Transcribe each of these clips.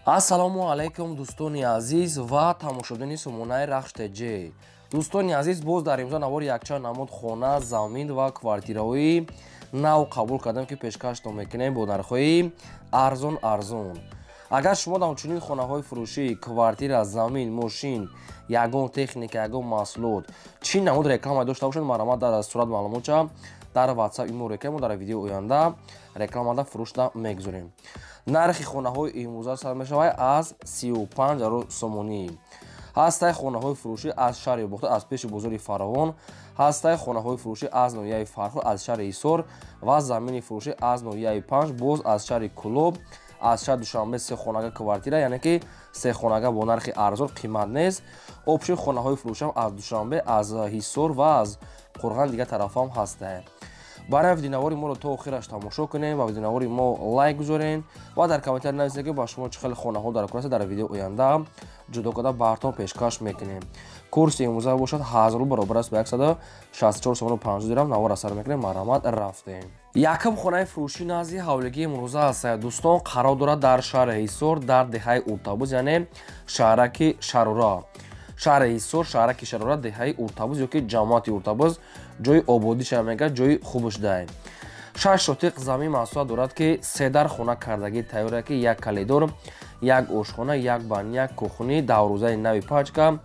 Ассалому алайкум, дӯстони азиз ва тамошобинони сомонаи Рахш ТЖ. Дӯстони азиз, боз дар имрӯза навори якчанд намуд хона, замин ва квартираҳои нав қабул кардем, ки пешкаштон мекунем бо нархҳои арзон арзон. Агар шумо дар чунин хонаҳои фурӯшӣ, квартира, замин, мошин, ягон техника, ягон маҳсулот, чӣ намуд реклама дошта бошед, марҳамат, дар сурат маълумотча дар WhatsApp имо реклама дар видеои оянда рекламада фурӯшда мегузорем. Нархи хонаҳои имрӯза сар мешавад аз 35 ҳазор сомонӣ. Ҳастай хонаҳои фурӯшӣ аз шаҳри Бохтар, аз пеши бозори Фаровон, ҳастай хонаҳои фурӯшӣ аз ноҳияи Фархор, аз шаҳри Ҳисор ва замини фурӯшӣ аз ноҳияи Панҷ, боз аз шаҳри Кӯлоб, аз шаҳри Душанбе се хонага квартира, яъне ки се хонага бо нархи арзон, қимат нест. Общий хонаҳои фурӯшиам аз Душанбе, аз Ҳисор ва аз Қурған дигар тарафам ҳастанд. Барои видеонавори моро то охираш тамошо кунем ва видеонавори мо лайк гузорем ва дар комментар нависед, ки ба шумо чӣ хеле хонаҳо дар кор аст. Дар видео оянда ҷудо карда бартон пешкаш мекунем. Курси имрӯза бошад 1000 рубл, баробар аст ба 164 сомону 50 дирам. Навор асар мекунем, марҳамат, рафтем. Якум хонаи фурӯшӣ назди ҳавлигии имрӯза аст, дӯстон, қарор дорад дар шаҳри Ҳисор, дар деҳаи Уртабуз, яъне шаҳраки Шарора. Шаҳри Ҳисор, шаҳраки Шарора, деҳаи Уртабуз ёки ҷамоати Уртабуз, ҷои ободиша мега, ҷои хубш дай. 6 сотиқ замин масоҳат дорад, ки се дар хона кардагӣ тайёра, ки як калидор, як ошхона, як баня, як кухни, даврӯзаи нави пачка,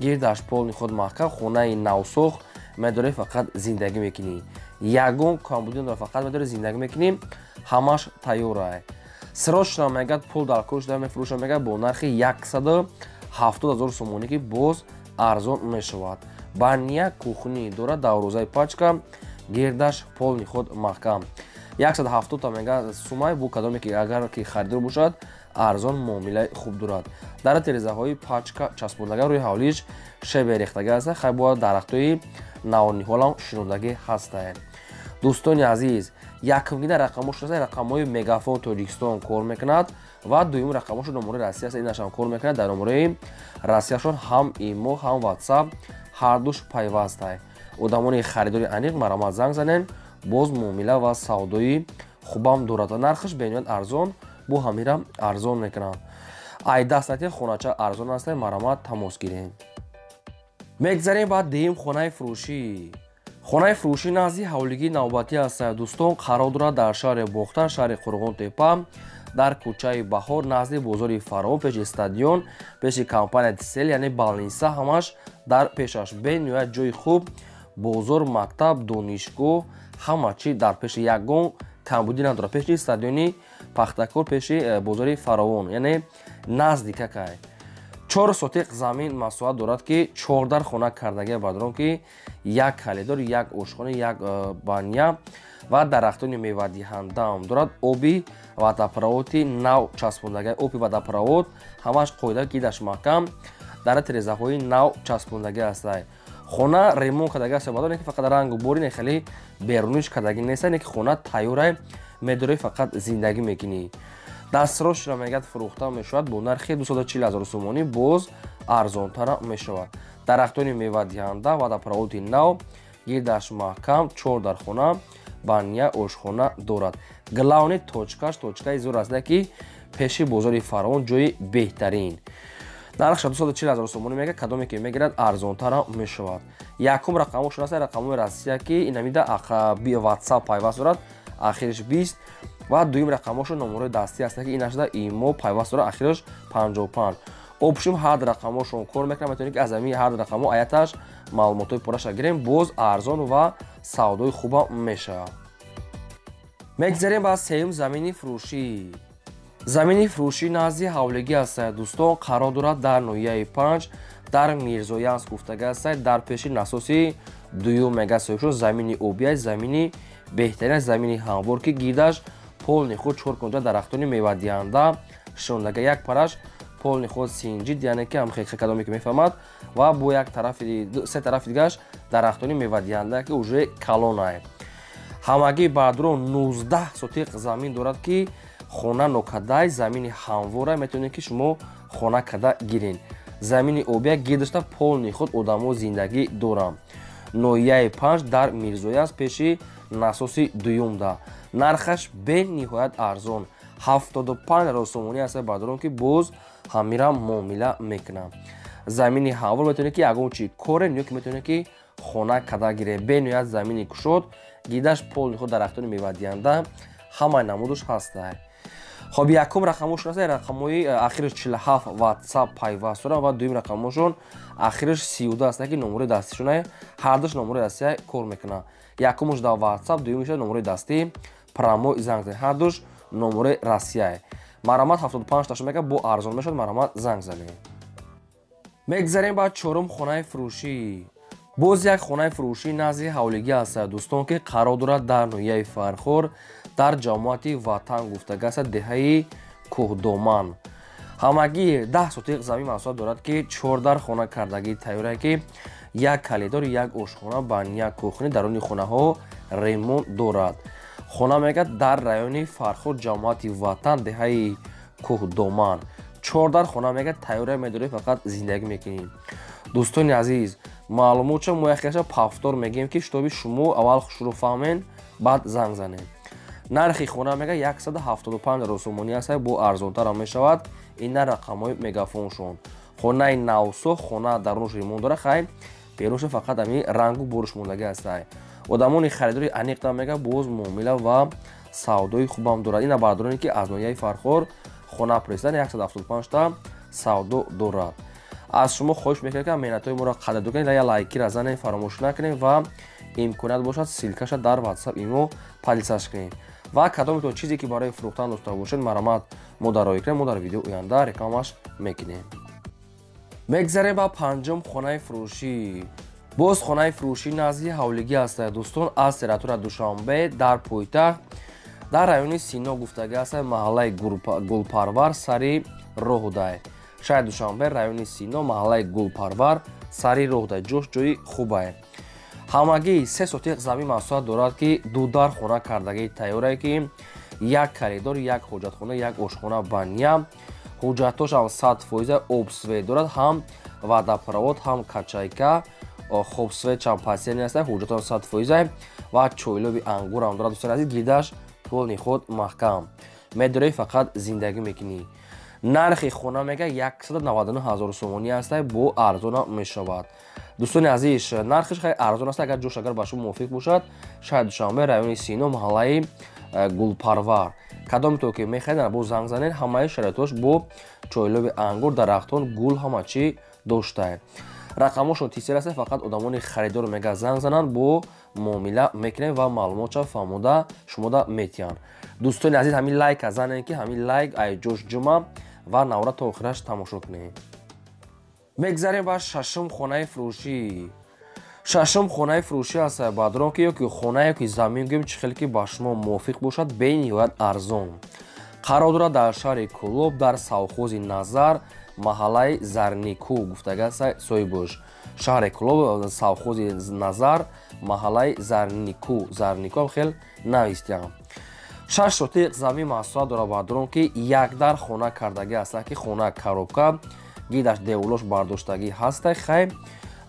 гирдаш полный худ маҳкам, хонаи навсох, медорӣ фақат зиндагӣ мекунӣ, ягон камбудӣ надорад, фақат медорӣ зиндагӣ мекунӣ, ҳамаш тайёра. Срочно мегӯяд, пул дар кор шуда мефурӯша, мегӯяд, бо нархи 170 000 сомонӣ, ки боз арзон мешавад. Баня, кухни дорад, даврӯзаи пачка, гирдаш полный худ маҳкам. 170-та мега сумай бу, кадоме ки агар ки харидор бошад, арзон муомилаи хуб дорад. Дар терезаҳои пачка часпондага, рӯи ҳавлиш шебе рехтага аст, хай бояд дарахтҳои навниҳолам шинондагӣ ҳастанд. Дӯстони азиз, якумгина рақамош рақамҳои Мегафон Тоҷикистон кор мекунад ва дуюм рақамошо номораи Россия аст, инашам кор мекунад. Дар номораи Россияшон ҳам имо, ҳам Ватсап ҳардуш пайвастай. Одамони харидори аниқ марҳамат, занг занен. Боз муомила ва савдои хубам дорад ва нархаш бениҳоят арзон, бо ҳамира арзон мекунанд. Ай даст натиҳ, хонача арзон аст, марҳамат, тамос гирем. Мегзарем ба дуюм хонаи фурӯшӣ. Хонаи фурӯшӣ назди ҳавлигии навбатӣ аст, дӯстон, қарор дорад дар шаҳри Бохтар, шаҳри Қурғонтепа, дар кӯчаи Баҳор, назди бозори Фаровон, пеши стадион, пеши компания Тисел, яъне больница ҳамаш дар пешаш. Бениҳоят ҷои хуб, бозор, мактаб, донишгоҳ, ҳама чи дар пеши, ягон камбудӣ надорад. Пеши стадиони Пахтакор, пеши бозори Фаровон, яъне наздикакай. 4 сотиқ замин масоҳат дорад, ки чордар хона кардагия бадрон, ки як калидор, як ошхона, як баня ва дарахтони мевадиҳандаам дорад. Оби водопроводи нав часпондага, оби водопровод ҳамаш қоида, гидаш маҳкам, дар терезаҳои нав часпондагӣ ҳастай. Хона ремонт кардагӣ аст, бадон ки фақат рангу бори не, хеле беруниш кардагӣ нест, не ки хона тайёрай, медорӣ фақат зиндагӣ мекунӣ. Дастрошро мегӯяд, фурӯхта мешавад бо нархи 240 ҳазор сомонӣ, боз арзонтара мешавад. Дарахтони мевадиҳанда, водопроводи нав, гирдаш маҳкам, чор дар хона, баня, ошхона дорад. Главный точкаш точкаи зур аст, ки пеши бозори Фаровон, ҷои беҳтарин. Нархша 240 ҳазор сомонӣ мега, кадоме ки мегирад, арзонтара мешавад. Якум рақамошон аст рақамҳои Россия, ки инамида Ватсап пайваст дорад, ахириш 20, ва дуюм рақамошон номерҳои дастӣ аст, ки инашда имо пайваст дорад, ахираш 55. Общем, ҳар рақамошон кор мекунад, метавонед ки аз ҳамин ҳар рақамо аяташ маълумотҳои пурраша гирем, боз арзон ва савдои хуба мешавад. Мегзарем ба сеюм замини фурӯшӣ. Замини фурӯшӣ назди ҳавлигӣ аст, дӯстон, қарор дорад дар ноҳияи Панҷ, дар Мирзоянск гуфтага аст, дар пеши насоси дуюм мега соҳиб шуд. Замини обия, замини беҳтарин, замини ҳамвор, ки гирдаш полный худ чор кунҷа дарахтони мевадиҳанда шинондага, як параш полный худ синҷид, яъне ки ҳам кадоме ки мефаҳмад, ва бо як тарафи, се тарафи дигараш дарахтони мевадиҳанда, ки уже калонае. Ҳамагӣ баъдро 19 сотиқ замин дорад, ки хона нокадай, замини ҳамвора, метавонед ки шумо хона када гирен. Замини обия, гирдашта полный худ одамо зиндагӣ доранд. Ноҳияи Панҷ, дар Мирзоя аст, пеши насоси дуюмда. Нархаш бениҳоят арзон. 75 сомонӣ аст бародарон, ки боз ҳамира муомила мекунам. Замини ҳавор метавонед, ки ягон чи корен ё ки метавонед, ки хона када гире. Бениҳоят замини кушод, гидаш полни худ дарахтони мевадиҳанда, ҳамаи намудаш ҳаста. Хоб, якум рақамошон аст, рақамҳои ахираш 47 WhatsApp пайваст дорам ва дуюм рақамошон ахираш 32 аст, ки номерои дастишона, ҳардуш номерои дастия кор мекунад. Якумаш дар WhatsApp, дуюмаш номерои дастӣ, прямой занг занед. Ҳардуш номерои Россия. Марамат 75 таша мека бо арзон мешавад, марамат занг занед. Мегзарем ба чорум хонаи фурӯшӣ. Боз як хонаи фурӯшӣ назди ҳавлигӣ аст, дӯстон, ки қарор дорад дар ноҳияи Фархор, дар ҷамоати Ватан гуфтага аст, деҳаи Кӯҳдоман. Ҳамагӣ 10 сотиқ замин масоҳат дорад, ки 4 дар хона кардагӣ тайёра, ки як калидор, як ошхона, баня, кухни, даруни хонаҳо ремонт дорад. Хона мегӯяд дар райони Фархор, ҷамоати Ватан, деҳаи Кӯҳдоман. 4 дар хона мегӯяд тайёра, медорӣ фақат зиндагӣ мекунӣ. Дӯстони азиз, маълумотча мо яхеша повтор мегӯем, ки шутоби шумо аввал хушрӯ фаҳмен, баъд занг занед. Нархи хона мега 175 сомонӣ аст, бо арзонтарам мешавад. Ина рақамҳои мегафоншон. Хонаи навсох, хона дарунаш ремонт дора, хай берунша фақат ами рангу бурш мондагӣ аст. Одамони харидори аниқ мега боз муомила ва савдои хубам дорад. Ина бародароне, ки аз ноҳияи Фархор хона престан, 175 та савдо дорад. Аз шумо хоҳиш мекунем, ки меҳнатҳои моро қадрдон кунед, я лайкира занед, фаромӯш накунед ва имконият бошад, ссылкаша дар WhatsApp имо поделиться кунед. Ва кадометон чизе, ки барои фурӯхтан дошта бошед, марамат мо дар роҳӣ кунем, мо дар видео оянда рекламаш мекунем. Мегзарем ба панҷум хонаи фурӯшӣ. Боз хонаи фурӯшӣ назди ҳавлигӣ аст, дӯстон, аз территория Душанбе, дар пойтахт, дар райони Сино гуфтагӣ аст, маҳаллаи Гулпарвар, сари роҳудай. Шаҳри Душанбе, райони Сино, маҳаллаи Гулпарвар, сари роҳудай. Ҷош ҷои хубае. Ҳамагӣ 3 сотиқ замин масоҳат дорад, ки ду дар хона кардагии тайёрае, ки як коридор, як ҳоҷатхона, як ошхона, баня. Ҳуҷҷатҳош ҳам 100% об, свет дорад, ҳам водопровод, ҳам качайка, хоб, свет чам пасияни аст, ҳуҷҷатҳо 100% ва чойлоби ангурам дорад. Дӯстони азиз, гирдаш полни худ маҳкам. Медорӣ фақат зиндагӣ мекунӣ. Нархи хона мега 199 ҳазор сомонӣ аст, бо арзона мешавад. Дӯстони азиз, нархиш хеле арзон аст, агар ҷош агар ба шумо мувофиқ бошад, шаҳри Душанбе, райони Сино, маҳаллаи Гулпарвар. Кадометон ки мехаред, бо занг занед, ҳамаи шароитҳош бо чойлоби ангур, дарахтон, гул, ҳама чӣ доштае. Рақамҳошон тисер аст, фақат одамони харидор мега занг зананд, бо муомила мекунем ва маълумотша фаҳмода шумода метиҳанд. Дӯстони азиз, ҳамин лайка занед, ки ҳамин лайк ай ҷош ҷума ва навра то охираш тамошо кунед. Мегзарем ба шашум хонаи фурӯшӣ. Шашум хонаи фурӯшӣ аст, бародарон, ки ё ки хона, ё ки замин гӯем, чӣ хеле ки ба шумо мувофиқ бошад, бениҳоят арзон. Қарор дорад дар шаҳри Кӯлоб, дар совхози Назар, маҳаллаи Зарникӯ гуфтага аст соҳибош. Шаҳри Кӯлоб, совхози Назар, маҳаллаи Зарникӯ. Зарникӯ ҳам хел навистиям. 6 сотиқ замин масоҳат дорад, бародарон, ки як дар хона кардагӣ аст, ки хона коробка, гидаш деволош бардоштагӣ ҳаста, хай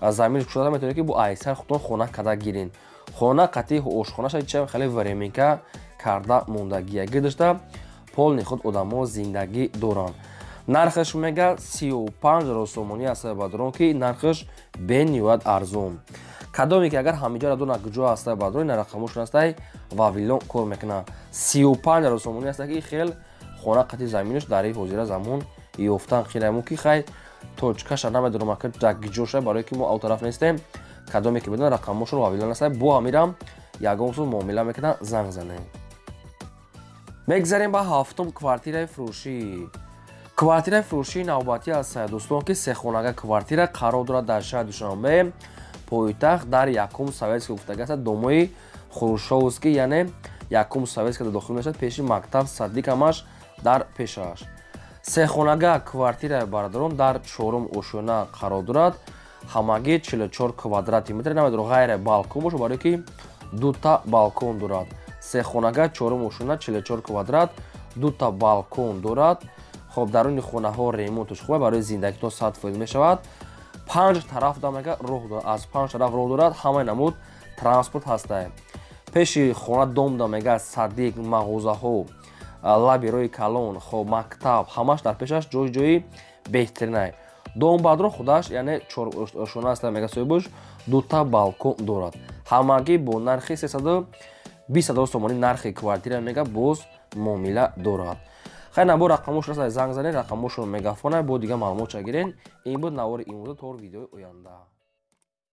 замин кушода метавонед, ки бо айсар худтон хона карда гирин. Хона қатъи ошхонаша чам хеле временка карда мондагия. Гидашта полни худ одамо зиндагӣ доранд. Нархаш мега 35 сомонӣ аст, бародарон, ки нархаш бениҳоят арзон. Кадоме ки агар ҳамиҷара дона куҷо аст, бародарон, ин рақамошон аст, Вавилон кор мекунад. 35 сомонӣ аст, ки хел хона қатъи заминаш дар ин ҳозира замон ёфтан хеле ки хай точкаша намедонам ки дар куҷоша, барое ки мо ав тараф нестем. Кадоме ки медонад, рақамошон Вавилон аст, бо ҳамирам ягон сум муомила мекунад, занг занед. Мегзарем ба ҳафтум квартираи фурӯшӣ. Квартираи фурӯшии навбатӣ аст, дӯстон, ки сехонага квартира қарор дорад дар шаҳри Душанбе, пойтахт, дар якум Советский гуфтага аст, домои Хрущёвский, яъне якум Советский дохил мешавад, пеши мактаб садик ҳамаш дар пешаш. Сехонага квартираи бародарон дар чорум ошёна қарор дорад, ҳамагӣ 44 квадрати метр, намедонам ғайре балкон бошад, барое ки дута балкон дорад. Сехонага чорум ошёна 44 квадрат, дута балкон дорад. Хоб, даруни хонаҳо ремонташ хуб, барои зиндагитон 100% мешавад. 5 тараф дамага роҳ дорад, аз 5 тараф роҳ дорад, ҳамаи намуд транспорт ҳастае. Пеши хона дом дамега садик, мағозаҳо, Лаби роҳи калон, хоб, мактаб, ҳамаш дар пешаш, ҷои беҳтаринай. Домбадро худаш, яъне чоршона аста, мега соҳибош, дута балкон дорад. Ҳамагӣ бо нархи 320 000 сомонӣ нархи квартира, мега, боз муомила дорад. Хай, набо рақамош раста, занг занед, рақамошро мегафона, бо дига маълумотша гирен. Ин буд навори имрӯза. То видеои оянда.